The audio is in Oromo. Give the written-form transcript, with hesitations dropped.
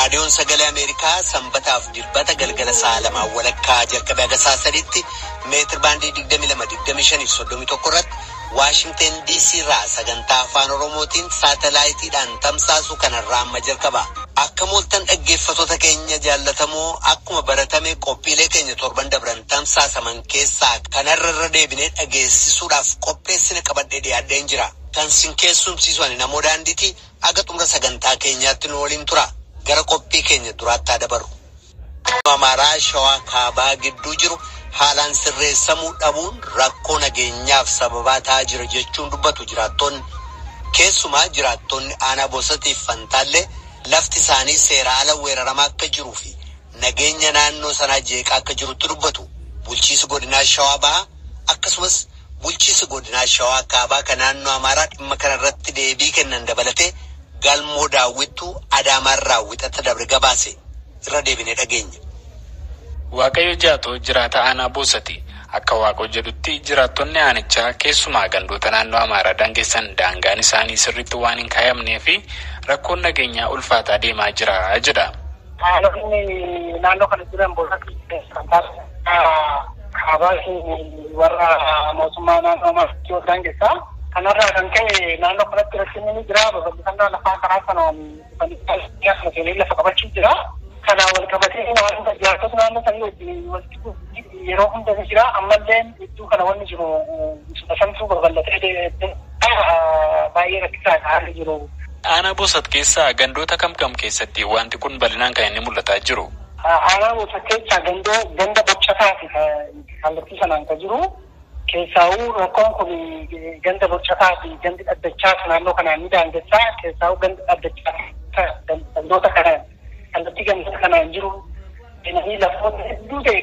Raadiyoon Sagalee Ameerikaa sanbataaf dilbata galgala sa'a lamaan walakkaa jalqabee haga sa'a sadiitti meetir baandii 22, 25 fi 31 irratti Waashingtan DC irraa sagantaa afaan Oromootiin saatalaayitiidhaan tamsaasu kanarraa amma jalqaba. Akka mooltan dhaggeeffattoota keenya jaallatamoo, akkuma baratame qophiilee keenya torban dabran tamsaasaman keessaa kanarra irra deebinee dhageessisuudhaaf qopheessine qabadhee dhiyaadheen jira. Kan sin keessumsiisu ani namoo daandiitii aga xumura sagantaa keenyaatti nu waliin tura. Gara qophii keenya duraatti haa dabaru. Amaaraa Shawaa Kaabaa gidduu jiru haalaan sirreessamuu dhabuun rakkoo nageenyaaf sababaa ta'aa jira jechuun dubbatu jiraattonni. Keessumaa jiraattonni aanaa Bosatiif Fantaallee lafti isaanii seera ala weeraramaa akka jiruu fi nageenya naannoo sanaa jeeqaa akka jirutti dubbatu. Bulchiisi godinaa Shawaa Bahaa akkasumas bulchiisi godinaa Shawaa Kaabaa kan naannoo Amaaraa dhimma kana irratti deebii kennan dabalatee galmoo daawwittuu Adaamaarraa wixata dabre gabaase irra deebinee dhageenya. Waaqayyo Jaatoo jiraata aanaa Boosati. Akka Waaqoo jedhutti jiraattonni aanichaa keessumaa gandoota naannoo Amaaraa daangessan daangaan isaanii sirriitti waan hin kaayamnee fi rakkoon nageenyaa ulfaataa deemaa jira jedha. Haalonni naannoo kana jiran Boosati kaabaa warra mootummaa naannoo Amaaraa daangessaa. Kanarraa kan ka'e naannoo kanatti rakkinni ni jira. Babal'ifannaa lafaa karaa kanaan dhufanii lafa qabachuu jira. Kanaan wal qabatee jiraattota naannoo sanii wajjin walitti yeroo hunda ni jira. Ammallee iddoo kana wanni jiru santuu babal'atee baay'ee rakkisaadha haalli jiru. Aanaa Boosat keessaa gandoota kam kam keessatti wanti kun bal'inaan kan inni mul'ataa jiru? Aanaa Boosat keessaa ganda Boccataa fi kallattii sanaan kan jiru. Keessaawuu rakkoon kun ganda Boccataa fi gandi Dhaddachaa naannoo kanaan ni daangessaa. Keessaawuu ganda Dhaddachaa gandoota kanaan kallattii gandoota kanaan jiru. Lafoota hedduu ta'e.